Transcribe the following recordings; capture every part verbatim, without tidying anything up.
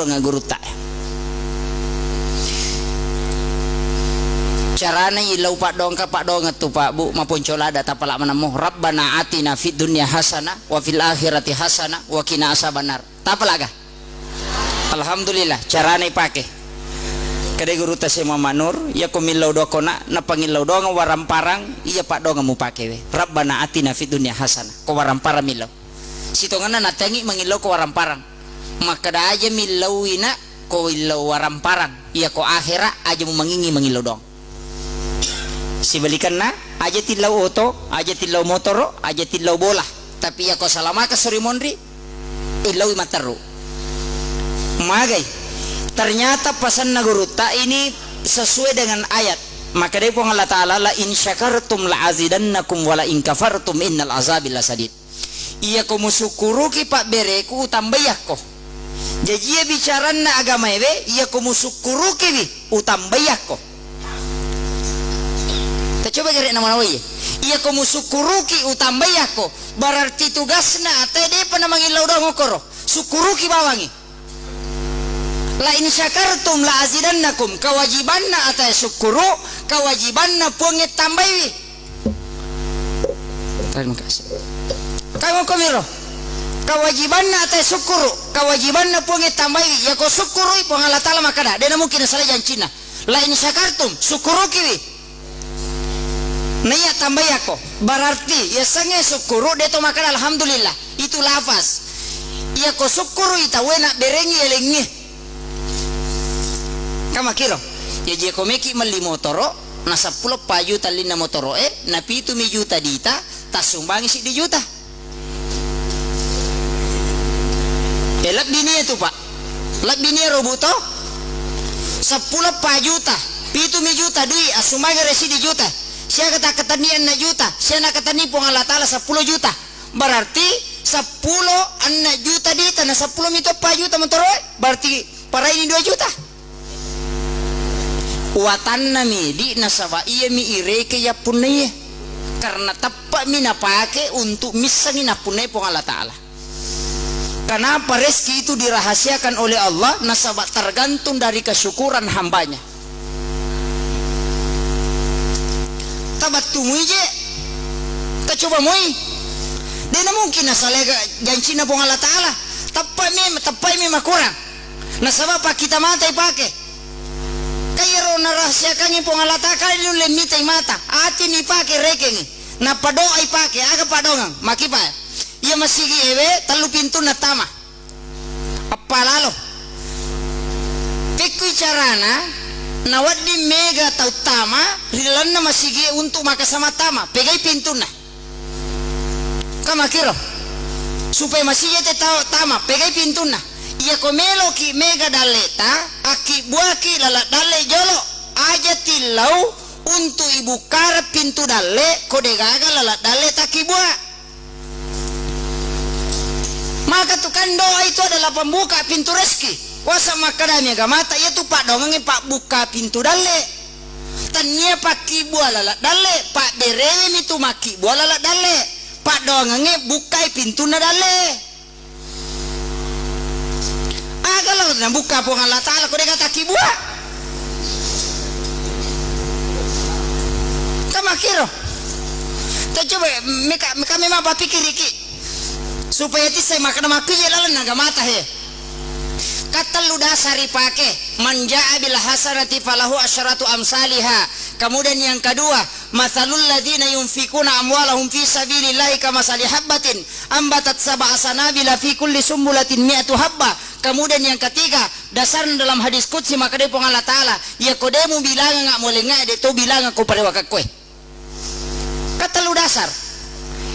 Gurutta. Carana illau paddoangka, paddoangeng tu, Pak, Bu, maponco lada, tapala manammo. Rabbana atina fid dunya hasanah wa fil akhirati hasanah wa qina azabannar. Tapalaga? Alhamdulillah, carana ipake. Kedai gurutta Syekh Muhammad Nur, iyako millau doang kona, napangillau doang waramparang, iya paddoangeng mupake we. Rabbana atina fid dunya hasanah. Ko waramparang millau. Sitongenna natengngi mangillau ko waramparang. Makkeda aja millauina ko illau waramparang, iya ko akhera aja mumangingi mangillau doang. Sibalikanna, aja tillau oto, aja tillau motoro, aja tillau bola. Tapi iya ko salamaka suri monri, illaui matteru. Magai. Ternyata pasanna gurutta ini sesuai dengan ayat. Makkedai Puang Allah Ta'ala, "La in syakartum la azidannakum wa la in kafartum innal azabi lasadid." Iyako musukkuruki pabbereku, utambaiakko. Jaji iya bicaranna agamaewe, iyako musukkurukiwi, utambaiakko. Tacoba gere namanawai. Iyako musukkuruki, utambaiakko. Berarti tugasna atae depa namangillau doang okkoro. Sukkuruki bawangi. La in syakartum la azidannakum, kewajibanna atae sukkuru, kewajibanna Puangnge tambaiwi. Terima kasih. Kamu komiro. Kewajibanna atae sukkuru, kewajibanna Puangnge tambaiwi. Yako sukkurui, Puang Allah Ta'ala makkeda, dena mungkin nasalai jancinna. La in syakartum, sukkurukiwi. Naiya tambaiakko, berarti yasengnge sukkuru, deto makkeda alhamdulillah. Itu lafaz. Iyako sukkurui tauwe nabberengngi elengnge. Kamakiro. Jaji iyako meki melli motoro, na seppulo pa juta ellinna motoroe, na pitu mi juta dita, tassumbangi siddi juta. Eh, lebbi nia tu, Pak. Lebbi nia robu to? Seppulo pa juta, pitu mi juta dui, assumbangeng re siddi juta. Siaga takkatenni enneng juta, sia nakatenni Puang Allah Ta'ala seppulo juta. Berarti seppulo enneng juta dita, na seppulo mi to pa juta motoroe, berarti paraini dua juta. Watanna medi nasaba iyami ireke yappunnaiye. Karena teppe'mi napake untuk missengi nappunnai Puang Allah Ta'ala. Kenapa rezeki itu dirahasiakan oleh Allah? Nasaba tergantung dari kesyukuran hambanya. Tabattu mui je, tacoba mui. Dena mungkin nasalai jancinna Puang Allah Ta'ala. Teppe'mi, teppe'mi makurang. Nasaba pakkita mata ipake. Ka iyaro narahasiakangngi Puang Allah Ta'ala, kan nulle mitai mata, ati nipake rekengngi, nappa doa ipake, aga paddoangeng, makkipa. Iya masigi ewe tellu pintunna tama. Eppa lalo. Pekkui carana nawedding mega tau tama ri lalenna masigi e untuk makasama tama, pegai pintunna. Kamakiro, supaya masigi te tau tama, pegai pintunna. Iyako meloki mega dalleta, akkibbuaki laleng dalle jolo, aja tillau untuk ibukkareng pintu dalle, ko degaga laleng dalle takkibbua. Maka tu kan doa itu adalah pembuka pintu rezeki. Wasa makkadami agamata, iya tu paddoangengnge pabbukka pintu dalle. Tennia pakkibbua laleng dalle, pabberewemi tu makkibbua laleng dalle. Paddoangengnge bukkai pintunna dalle. Aga lo nabukka Puang Allah Ta'ala ko dega takkibbua? Kamakiro. Tacoba meka, meka memang papikiriki. Supaya tissai makkeda makkuje lalenna agamata he. Katellu dasar ipake, man jaa bil hasanati falahu asyaratu amsaliha. Kemudian yang kedua, matsalul ladzina yunfikuna amwalahum fi sabilillahi kamasali habbatin ambatat sab'a sanabila fi kulli sumbulatin mi'atu habba. Kemudian yang ketiga, dasarna dalam hadis qudsi makkeda Puang Allah Ta'ala, iya ko de mubilangang ammolengnga, de to bilangang ko parewakakkoe. Katellu dasar.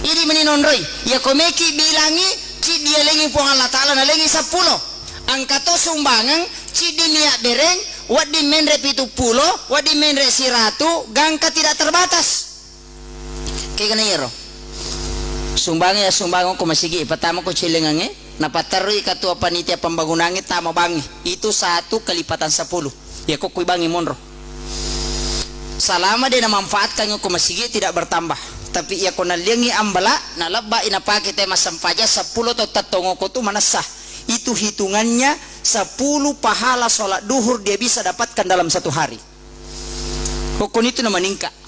Idi meni nonroi. Iya ko meki bilangi, ciddi yalengi Puang Allah Ta'ala, nalengi seppulo. Engka to sumbangeng, ciddi miyabbereng, wedding menre pitu pulo, wedding menre siratu, gangka tidak terbatas. Kegana iyaro. Sumbangeng ya sumbangeng ko masigi, pertama ko cilengange, napatterui ketua panitia pembangunange tama bangi. Itu satu kelipatan sepuluh. Ya ko kui bangi monro. Salama de namanfaatkan ko masigi tidak bertambah. Tapi iya ko nalliangi ambala, nalebba ina pake te massempajang sepuluh to tettongoko tu manessa. Itu hitungannya sepuluh pahala sholat duhur dia bisa dapatkan dalam satu hari. Pokoknya itu namanya meningkat.